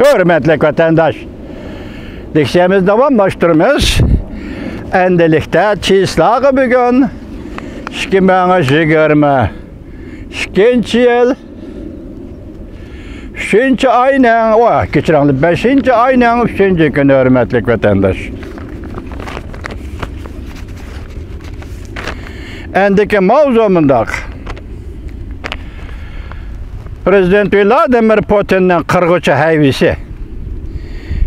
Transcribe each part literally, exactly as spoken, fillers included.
ھۆرمەتلىك ۋەتەنداش، لېكسىيەمىزنى داۋاملاشتۇرىمىز. ئەمدىلىكتە چىسلاغا بۈگۈن ئىككى مىڭ يىگىرمە ئىككىنچى يىل ئۈچىنچى ئاينىڭ، ۋا، كەچۈرۈڭلار، بەشىنچى ئاينىڭ ئۈچىنچى كۈنى، ھۆرمەتلىك ۋەتەنداش. ئەندىكى ماۋزۇ مۇنداق. پرېزىدېنت ۋلادىمىر پۇتىننىڭ قىرغۇچى ھەيۋىسى،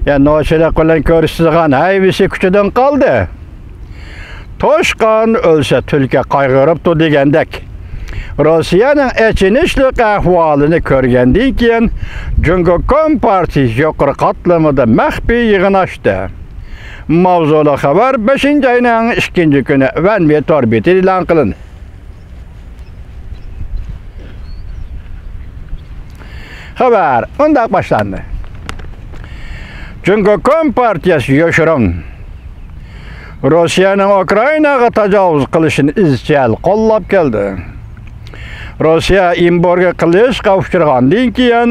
يەنى نوچىلىق بىلەن كۆرۈشىدىغان ھەيۋىسى كۈچىدىن قالدى. توشقان ئۆلسە، تۈلكە قايغۇرۇپتۇ دېگەندەك، روسىيەنىڭ ئېچىنىشلىق ئەھۋالىنى كۆرگەندىن كېيىن، جۇڭگو كومپارتىيىسى يۇقىرى قاتلىمىدا مەخپىي يىغىن ئاچتى. ماۋزۇلۇق خەۋەر بەشىنچى ئاينىڭ ئىككىنچى كۈنى ۋەنۋې تور بېتىدە ئېلان قىلىندى. خەۋەر مۇنداق باشلاندى. جۇڭگو كومپارتىيەسى يوشۇرۇن روسىيەنىڭ ئۇكرائىناغا تاجاۋۇز قىلىشىنى ئىزچىل قوللاپ كەلدى. روسىيە ئېمبارگو قىلىشقا ئۇچرىغاندىن كېيىن،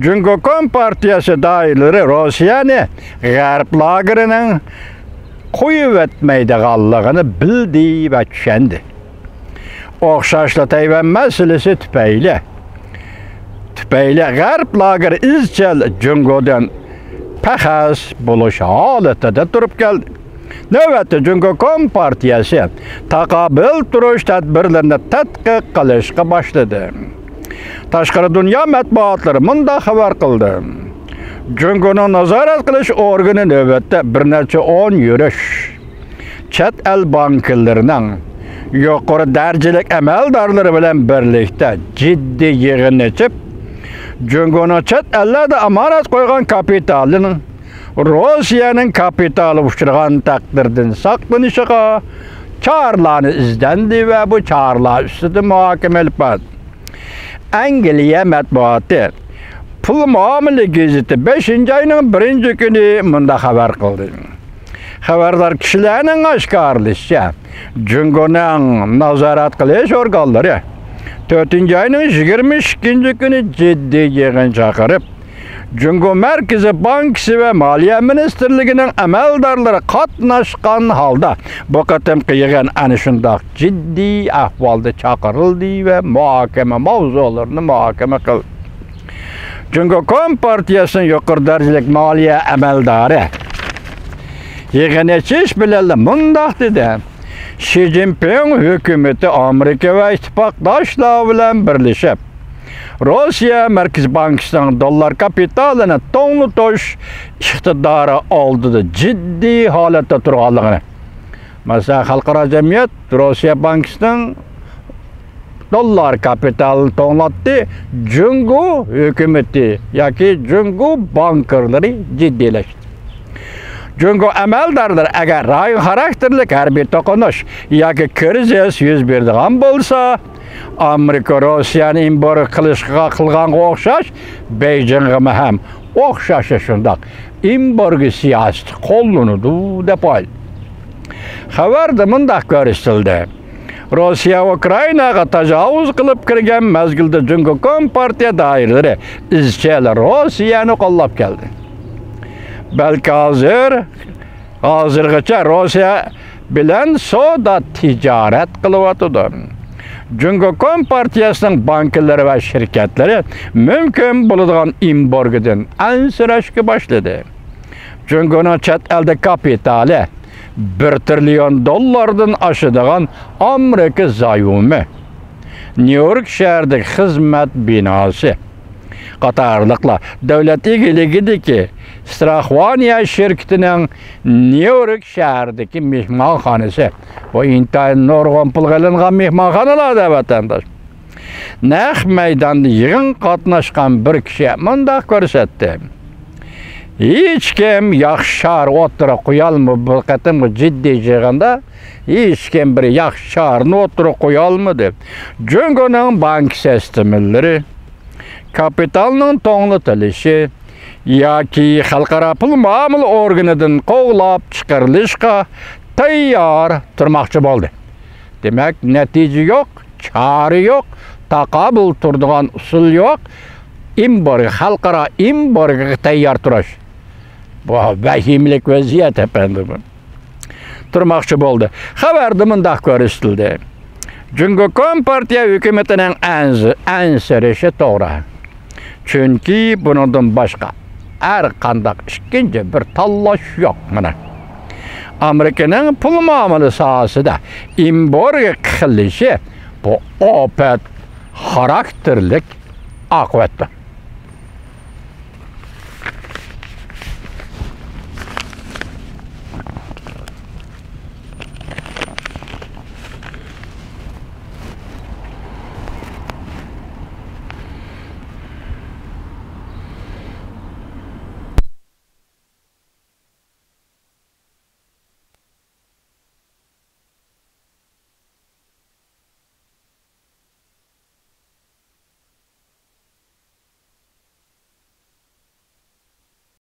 جۇڭگو كومپارتىيەسى دائىرىلىرى روسىيەنى غەرب لاگېرىنىڭ قويۇۋەتمەيدىغانلىقىنى بىلدى ۋە چۈشەندى. ئوخشاشلا تەيۋەن مەسىلىسى تۈپەيلى، تۈپەيلى غەرب لاگېرى ئىزچىل جۇڭگودىن پەخەس بولۇش ھالىتىدە تۇرۇپ كەلدى. نۆۋەتتە جۇڭگو كومپارتىيەسى تاقابىل تۇرۇش تەدبىرلىرىنى تەتقىق قىلىشقا باشلىدى. تاشقىرى دۇنيا مەتبۇئاتلىرى مۇنداق خەۋەر قىلدى. جۇڭگونىڭ نازارەت قىلىش ئورگىنى نۆۋەتتە بىر نەچچە ئون يۈرۈش چەت ئەل بانكىلىرىنىڭ يۇقىرى دەرىجىلىك ئەمەلدارلىرى بىلەن بىرلىكتە جىددىي يىغىن ئېچىپ، جۇڭگونىڭ چەت ئەللەردە ئامانەت قويغان كاپىتالىنىڭ روسىيەنىڭ كاپىتالى ئۇچرىغان تەقدىردىن ساقلىنىشىغا چارىلارنى ئىزدەندى ۋە بۇ چارىلار ئۈستىدە مۇھاكىمە ئېلىپ باردى. ئەنگلىيە مەتبۇئاتى پۇل مۇئامىلە گېزىتى بەشىنچى ئاينىڭ بىرىنچى كۈنى مۇنداق خەۋەر قىلدى. خەۋەردار كىشىلەرنىڭ ئاشكارىلىشىچە، جۇڭگونىڭ نازارەت قىلىش ئورگانلىرى تۆتىنچى ئاينىڭ يىگىرمە ئىككىنچى كۈنى جىددىي يىغىن چاقىرىپ، جۇڭگو مەركىزىي بانكىسى ۋە مالىيە مىنىستىرلىكىنىڭ ئەمەلدارلىرى قاتناشقان ھالدا، بۇ قېتىمقى يىغىن ئەنە شۇنداق جىددىي ئەھۋالدا چاقىرىلدى ۋە مۇھاكىمە ماۋزۇلىرىنى مۇھاكىمە قىلدى. جۇڭگو كومپارتىيەسىنىڭ يۇقىرى دەرىجىلىك مالىيە ئەمەلدارى يىغىن ئېچىش بىلەنلا مۇنداق دېدى: شى جىنپىڭ ھۆكۈمىتى ئامېرىكا ۋە ئىتتىپاقداشلار بىلەن بىرلىشىپ، روسىيە مەركىزىي بانكىسىنىڭ دوللار كاپىتالىنى توڭلىتىش ئىقتىدارى ئالدىدا جىددىي ھالەتتە تۇرغانلىقىنى، مەسىلەن، خەلقئارا جەمئىيەت روسىيە بانكىسىنىڭ دوللار كاپىتالىنى توڭلاتتى، جۇڭگو ھۆكۈمىتى ياكى جۇڭگو بانكىرلىرى جىددىيلەشتى. جۇڭگو ئەمەلدارلىرى ئەگەر رايون خاراكتېرلىك ھەربىي توقۇنۇش ياكى كىرىزىس يۈز بېرىدىغان بولسا، ئامېرىكا روسىيەنى ئېمبارگو قىلىشقا قىلغانغا ئوخشاش، بېيجىڭغىمۇ ھەم ئوخشاشلا شۇنداق ئېمبارگو سىياسىتى قوللىنىدۇ، دەپ ئايتتى. خەۋەردە مۇنداق كۆرسىتىلدى: روسىيە ئۇكرائىناغا تاجاۋۇز قىلىپ كىرگەن مەزگىلدە جۇڭگو كومپارتىيە دائىرىلىرى ئىزچىل روسىيەنى قوللاپ كەلدى. بەلكى ھازىر، ھازىرغىچە روسىيە بىلەن سودا تىجارەت قىلىۋاتىدۇ. جۇڭگو كومپارتىيەسىنىڭ بانكىلىرى ۋە شىركەتلىرى مۇمكىن بولىدىغان ئېمبارگودىن ئەنسىرەشكە باشلىدى. جۇڭگونىڭ چەت ئەلدە كاپىتالى بىر تىرىليون دوللاردىن ئاشىدىغان ئامېرىكا زايومى، نيۇ يورك شەھىرىدىكى خىزمەت بىناسى قاتارلىقلار، دۆلەت ئىگىلىكىدىكى ستراخوانىيە شىركىتىنىڭ نيۇ يورك شەھىرىدىكى مېھمانخانىسى، بۇ ئىنتايىن نۇرغۇن پۇلغا ئېلىنغان مېھمانخانىلار-دە، ۋەتەنداش. نەق مەيداندا يىغىنغا قاتناشقان بىر كىشى مۇنداق كۆرسەتتى: ھېچكىم ياخشى چارە ئوتتۇرىغا قويالمىدى. بۇ قېتىمقى جىددىي يىغىندا ھېچكىم بىر ياخشى چارىنى ئوتتۇرىغا قويالمىدى. جۇڭگونىڭ بانكا سىستېمىلىرى كاپىتالنىڭ توڭلىتىلىشى ياكى خەلقئارا پۇل مۇئامىلە ئورگىنىدىن قوغلاپ چىقىرىلىشقا تەييار تۇرماقچى بولدى. دېمەك، نەتىجە يوق، چارە يوق، تاقابىل تۇرىدىغان ئۇسۇل يوق. ئېمبارگو، خەلقئارا ئېمبارگوغا تەييار تۇرۇش. بۇ ۋەھىمىلىك ۋەزىيەت، ئەپەندىم. تۇرماقچى بولدى. خەۋەردە مۇنداق كۆرسىتىلدى: جۇڭگو كومپارتىيە ھۆكۈمىتىنىڭ ئەنز-، ئەنسىرىشى توغرا. چۈنكى بۇنىڭدىن باشقا ھەر قانداق ئىككىنچى بىر تاللاش يوق. مانا، ئامېرىكىنىڭ پۇل مۇئامىلە ساھەسىدە ئېمبارگو قىلىشى بۇ ئاپەت خاراكتېرلىك ئاقىۋەتتۇر.